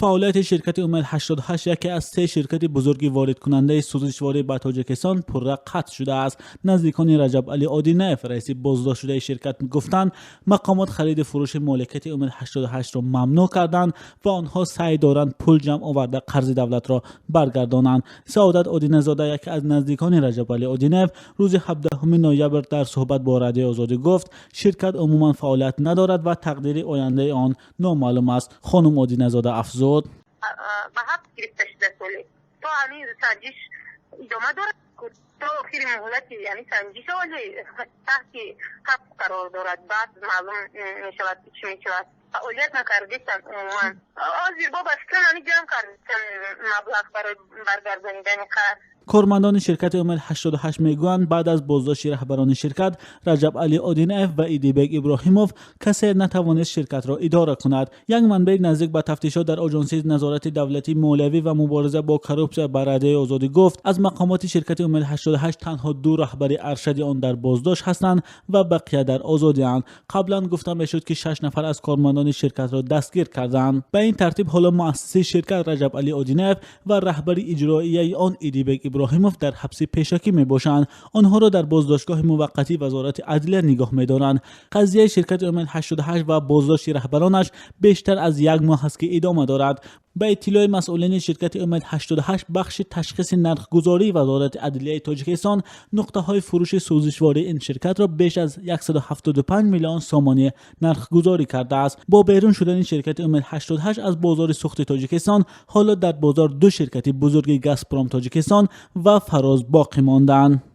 Фаъолияти ширкати Умед 88, яке аз се ширкати бузурги воридкунандаи сӯзишворӣ ба Тоҷикистон, пурра қатъ шудааст. Наздикони Раҷабалӣ Одинаев, раиси боздоштшудаи ширкат, гуфтанд, мақомот хариду фурӯши моликияти Умед 88-ро мамнӯъ карданд ва онҳо саъй доранд пул ҷамъ оварда, қарзи давлатро баргардонанд. Саодат Одиназода, яке аз наздикони Раҷабалӣ Одинаев, рӯзи 17 ноябр дар суҳбат бо Радиои Озодӣ гуфт, ширкат умуман фаъолият надорад ва тақдири ояндаи он номаълум аст. Хонум Одиназода афзуд: Ба ҳабс гирифта шуда соли то ҳамин санҷиш идома дорад, то охири муҳлати яъни санҷиш оли таҳти ҳабс қарор дорад. Баъд маълум мешавад, ки чӣ мешавад. Фаъолият накардистанд умуман. Ҳозир бо ба фикрам ҳамин ҷамъ кардистанд маблағ барои баргардонидани қарз. Кормандони ширкати Умед 88 мегӯянд, баъд аз боздошти раҳбарони ширкат Раҷабалӣ Одинаев ва Идибек Иброҳимов касе натавонист ширкатро идора кунад. Як манбаи наздик ба тафтишот дар Оҷонсии назорати давлатии молиявӣ ва мубориза бо коррупсия ба Радиои Озодӣ гуфт, аз мақомоти ширкати Умед 88 танҳо ду раҳбари аршади он дар боздошт ҳастанд ва бақия дар озодианд. Қаблан гуфта мешуд, ки шаш нафар аз кормандони ширкатро дастгир карданд. Ба ин тартиб, ҳоло муассиси ширкат Раҷабалӣ Одинаев ва раҳбари иҷроияи он Идибек Иброҳимов дар ҳабси пешакӣ мебошанд. Онҳоро дар боздоштгоҳи муваққатии Вазорати адлия нигоҳ медоранд. Қазияи ширкати Умед 88 ва боздошти раҳбаронаш бештар аз як моҳ аст, ки идома дорад. Ба иттилои масъулини ширкати Умед 88, бахши ташхиси нархгузории Вазорати адлияи Тоҷикистон нуқтаҳои фурӯши сӯзишвории ин ширкатро беш аз 175 миллион сомонӣ нархгузорӣ кардааст. Бо берун шудани ширкати Умед 88 аз бозори сӯхти Тоҷикистон, ҳоло дар бозор ду ширкати бузурги Газпром Тоҷикистон ва Фароз боқӣ мондаанд.